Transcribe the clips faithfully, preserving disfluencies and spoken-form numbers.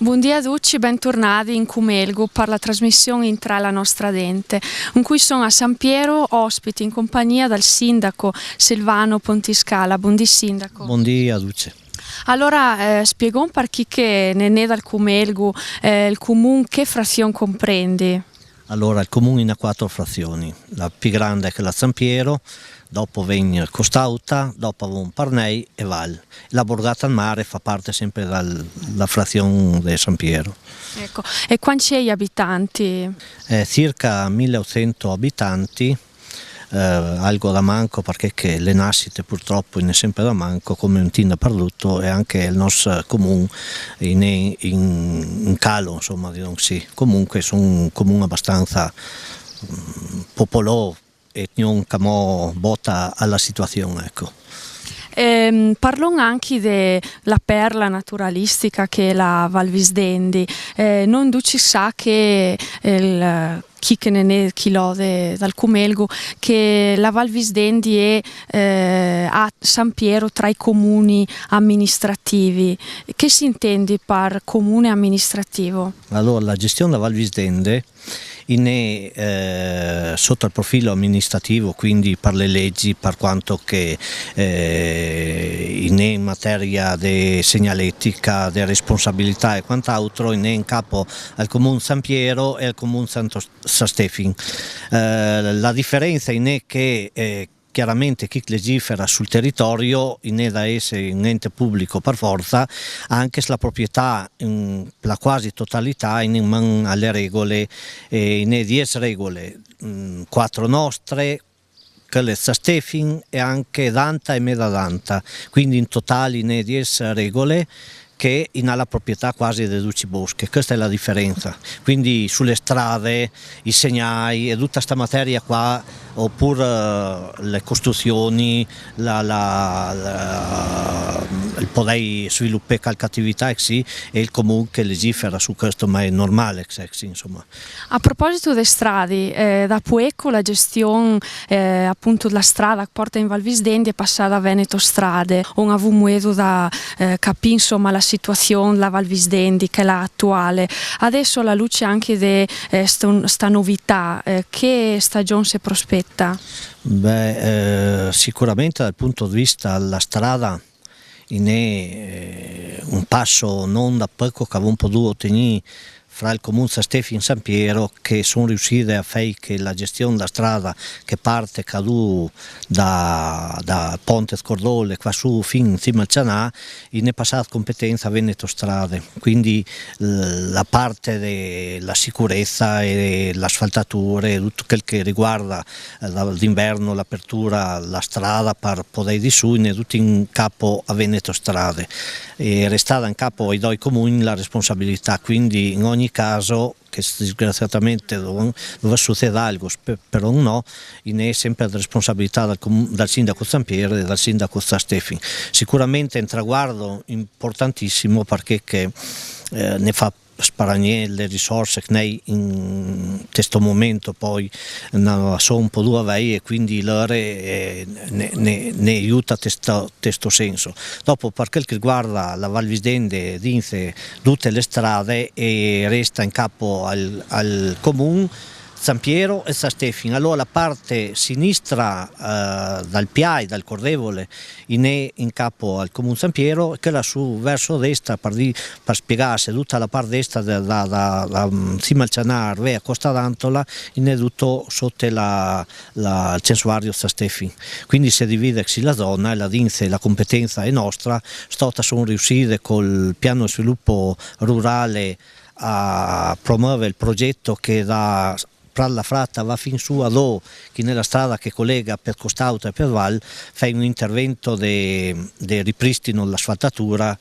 Bundì a ducc, benturnadi in Cumelgu par la trasmission Intra la nostra dente, in cui son a San Piero, ospiti in compagnia dal sindaco Silvano Pontiscala. Bundì sindaco. Bundì a ducc. Alora, eh, spieghom par chi che nen è dal Cumelgu, eh, el cumun che frazion comprendi? Alora, el cumun in à quattro frazioni. La pi granda l'è chela San Piero, dopo vegn Costauta, dopo avon Parnei e Val. La Borgata al Mare fa parte sempre dal, la frazion de San Piero. Ecco, e quanti i abitanti? Eh, circa mille e otto cento abitanti, eh, algo da manco parché che le nasite purtroppo in è sempre da manco, come un tin daparduto, e anche el nos cumun in è in, in calo, insomma, disoma sì. Comunque son un cumun abastanza, mm, popolò, e gnon camò bota a la situazion, ecco. Ehm, parlon anche de la perla naturalistica che l'è la Val Visdendi. Eh, non ducc i sa che el, chi che nen è chi là de, dal Cumelgu, che la Val Visdendi è, eh, a San Piero tra i comuni amministrativi. Che si intendi par comune amministrativo? Alora, la gestion da Val Visdendi in è, eh, soto al profilo amministrativo, quindi par le legi, par quanto che, eh, in è in materia de segnaletica, de responsabilità e quant'altro, in è in capo al Comun San Piero e al Comun Santo, San Stefin. Eh, la diferenza in è che, eh, chiaramente chi che legifera sul territorio in è da esse un ente publico par forza, anche se la proprietà in la quasi totalità in è in man a le regole, eh, in è diese regole, mm, quattro nostre, chele San Stefin e anche danta e meza danta, quindi in totale in è diese regole che in à la proprietà quasi de ducc i boschi. Questa è la diferenza. Quindi su le strade, i segnai e duta sta materia qua, opur, eh, le costruzioni, la, la, la, el podè svilupà calche atività, eh sì, e el Comun che legifera su questo, ma è normale, eh sì, insomma. A proposito de stradi, eh, da poco la gestion, eh, apunto, de la strada che porta in Val Visdendi è pasada a Veneto Strade, on avù muedo da, eh, capì, insomma, la situazion de la Val Visdendi, che l'è atuale. Adesso, a la luce anche de, eh, sto, sta novità, eh, che stagion se prospetta? Beh, eh, sicuramente dal punto di vista la strada, in è, eh, un passo non da poco che avon poduo otegnì fra el Comun San Stefin e San Piero, che son riuscide a fà che la gestion da strada che parte ca du da, da Ponte Scordole qua su fin in sima al Cianà, in è passada competenza a Veneto Strade. Quindi, eh, la parte de la sicurezza e l'asfaltature e duto quel che riguarda, eh, da, d'inverno l'apertura, la strada par podè dì su, in è duto in capo a Veneto Strade. È restada in capo ai doi comuni la responsabilità, quindi in ogni caso, che disgraziatamente dovè, dovè suceder algo, spe-, però no, in è sempre la responsabilità dal comu-, dal sindaco San Piero e dal sindaco San Stefin. Sicuramente un traguardo importantissimo parché che, eh, ne fa sparagnè le risorse che n'è in testo momento, poi na son poduo avèi, e quindi lore, eh, ne, ne, ne aiuta testo, testo senso. Dopo, par quel che riguarda la Val Visdende, dinze dute le strade, e resta in capo al, al comun San Piero e San Stefin. Alora la parte sinistra, eh, dal Piai, dal Cordevole, in è in capo al comun San Piero, e quela su verso destra, par dì, par spiegase, duta la part destra da, da, da, da, mm, sima al Cianà, vea Costa d'Antola, in è duto sote la, la, el censuario San Stefin. Quindi se divide cusì la zona, e la dinze, la competenza è nostra, stota son riuscide col piano de sviluppo rurale a promove el progeto che da Prat la Frata va fin su a do, che in è la strada che colega per Costauta e per Val, fè un intervento de, de ripristino de l'asfaltatura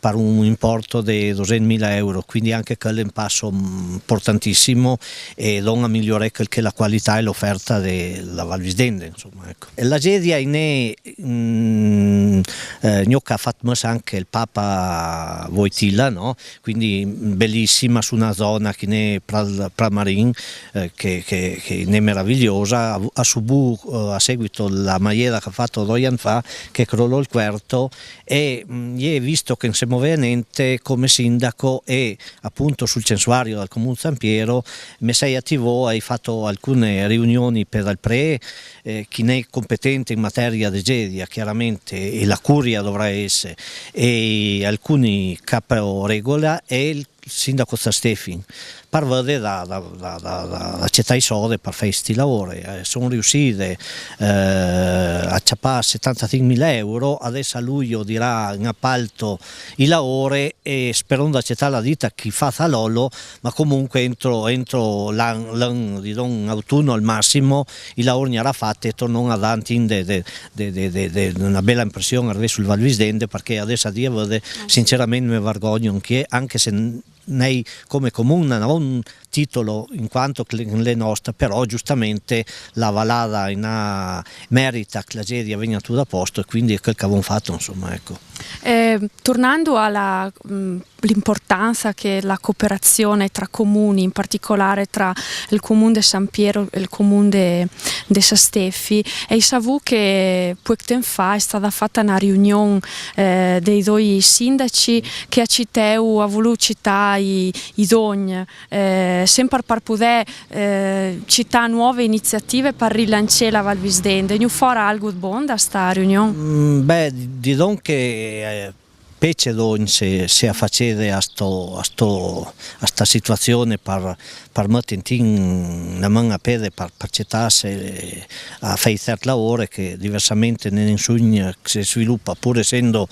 par un importo de dosentmila euro, quindi anche quel è un passo, mm, importantissimo e dona a migliorà quel che è la qualità e l'offerta de la Val Visdende, insomma, ecco. E la gedia in è, mm, eh, gno che l'ha fat messa anche el Papa Wojtyła, no? Quindi, mm, bellissima, su na zona che in è Pral-, Pramarin, eh, che, che, che in è meravigliosa, ha, ha subù, eh, a seguito la maieda che ha fatto doi anni fa, che crollò el cuerto, e, mm, i è visto che insomma Ovviamente come sindaco e appunto sul censuario dal Comune San Piero me sei attivo, hai fatto alcune riunioni per dal pre, eh, chi n'è competente in materia de gedia, chiaramente, e la curia dovrà essere, e alcuni capo regola e il sindaco Zastefin, par vede da, da, da, da, da, da cetà i sode par fà sti lavori. Eh, son riuscite, eh, a ciapà setantasinquemila euro, adesso a luglio dirà in appalto i lavori e speron da cetà la dita chi fa sa lolo, ma comunque entro, entro l'an, l'an, didon, autunno al massimo, i lavori gnarà fatti e tornon a dà antin de, de, de, de, de, de una bella impression arvers sul Val Visdende, parché adesso a dì a vede, sinceramente me vergogno anch'io, anche se n-, nei come comune non ho un titolo in quanto che l'è nostra, però giustamente la valada in a merita che la gedia vegna tutta a posto e quindi è quel che avon fatto, insomma, ecco. Eh, tornando alla, mm, l'importanza che la cooperazione tra comuni, in particolare tra il comune de San Piero e il comune de, de San Stefi, e i savù che poco tempo fa è stata fatta una riunione, eh, dei due sindaci che a citeu a vulù cità i, i doni, eh, sempre per poter, eh, cità nuove iniziative per rilanciare la Val Visdende. È gnu fora algo bon da sta riunione? Mm, beh, di, di don che, eh, pece don se, se a facede a sto, a sto, a sta situazione par, par metter in una man a pede par, par cetà se a fà i certi lavori che diversamente ne nessun se sviluppa, pur essendo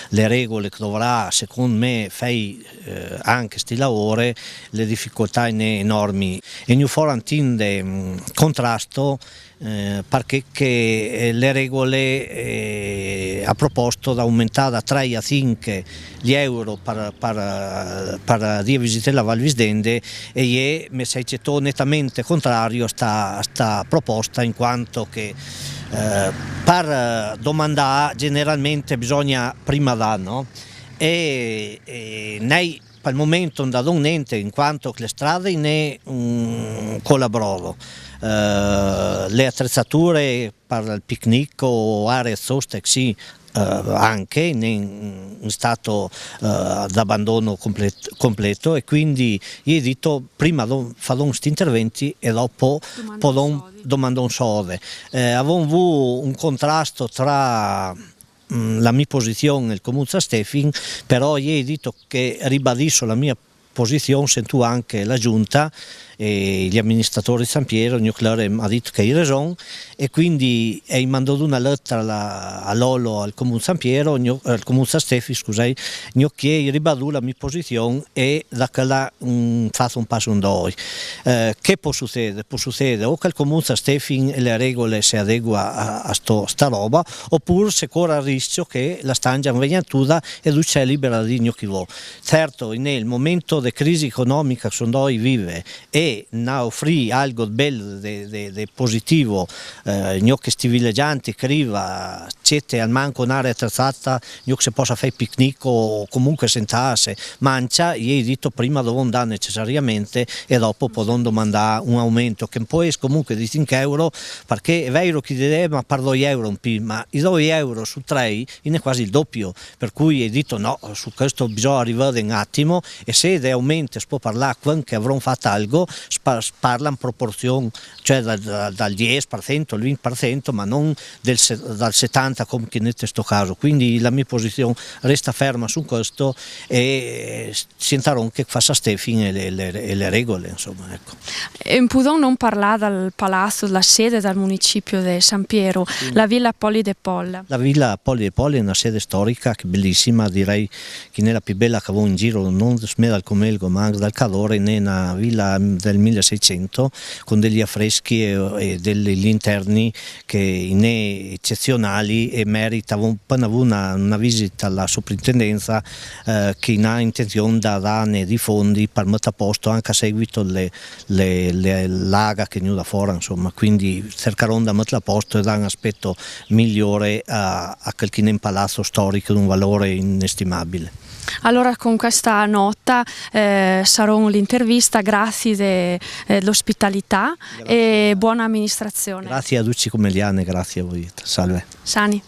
le regole che dovrà, secondo me, fai, eh, anche sti lavori, le difficoltà ne enormi. E gnu fora antin de, mm, contrasto, eh, parché che, eh, le regole, eh, a proposto da aumentà da trei a sinque gli euro par, par, par dì a visità la Val Visdende, e iè me sei cetò nettamente contrario a sta, a sta proposta, in quanto che, eh, par, eh, domandà generalmente bisogna prima dà, no? E, e nei, pal momento, no dà nente, in quanto che le strade ne, mm, colaboro, eh, le attrezzature par il picnic o aree soste, sì, eh, anche in, in stato, eh, d'abbandono complet-, completo, e quindi iè dito, prima do-, fadon sti interventi e dopo podon, domandon sode. Eh, avon vu un contrasto tra, mm, la mia posizione e il comune San Stefin, però iè dito che ribadisso la mia posizion, sento anche la giunta e gli amministratori di San Piero, gno clere m'ha dito che hai reson, e quindi hai mandà una lettera a, a lolo al comune San Piero, gno, al comune San Stefi, scusai, gno chiedi, ribadù la mia posizion e da quella, mm, fazo un passo in doi. Eh, che può succedere? Può succedere o che il comune San Stefin e le regole se adegua a, a sto, sta roba, oppure se corre il rischio che la stangia vegna tuta e ducì libera di gno chi vo. Certo, in el momento de crisi economica che son doi vive e na offrì algo bel de, de, de positivo, eh, gno che sti vilegianti che riva, cete almanco n'area attrezzata, gno che se possa fà i picnic o comunque sentarse, mancia, iè dito prima dovon dà necessariamente e dopo podon domandà un aumento che pò esse comunque di sinque euro, parché è vero che dite, eh, ma par doi euro in più, ma i doi euro su trei, in è quasi il doppio. Per cui hai dito no, su questo bisogna rivede un attimo, e se de aumento se può parlà quand che avron fato algo, se pa-, se parla in proporzion, cioè da, da, dal dies par sento al vint par sento, ma non del se-, dal setanta come che in sto caso. Quindi la mia posizion resta ferma su questo e, eh, sentaron che fa San Stefin e le, le, e le regole, insomma, ecco. E podon no parlà dal palazzo, la sede dal municipio de San Piero, la Villa Poli de Pol. La Villa Poli de Pol è una sede storica che è bellissima, direi che in è la più bella che avon in giro, non smè dal Comelgo, ma anche dal Cadore, in è una villa del milleseicento con degli affreschi e, e degli interni che in è eccezionali e merita, avon appena vu una, una visita alla soprintendenza, eh, che in ha intenzion da dane dei fondi par mette a posto anche a seguito le, le, le, l'aga che è gnuda fora, insomma, quindi cercaron da metterla a posto e dà un aspetto migliore a, a quel che in è un palazzo storico d'un valore inestimabile. Allora, con questa nota, eh, saron l'intervista. Grazie de, eh, l'ospitalità e buona amministrazione. Grazie a ducì, come Liane, grazie a voi. Salve. Sani.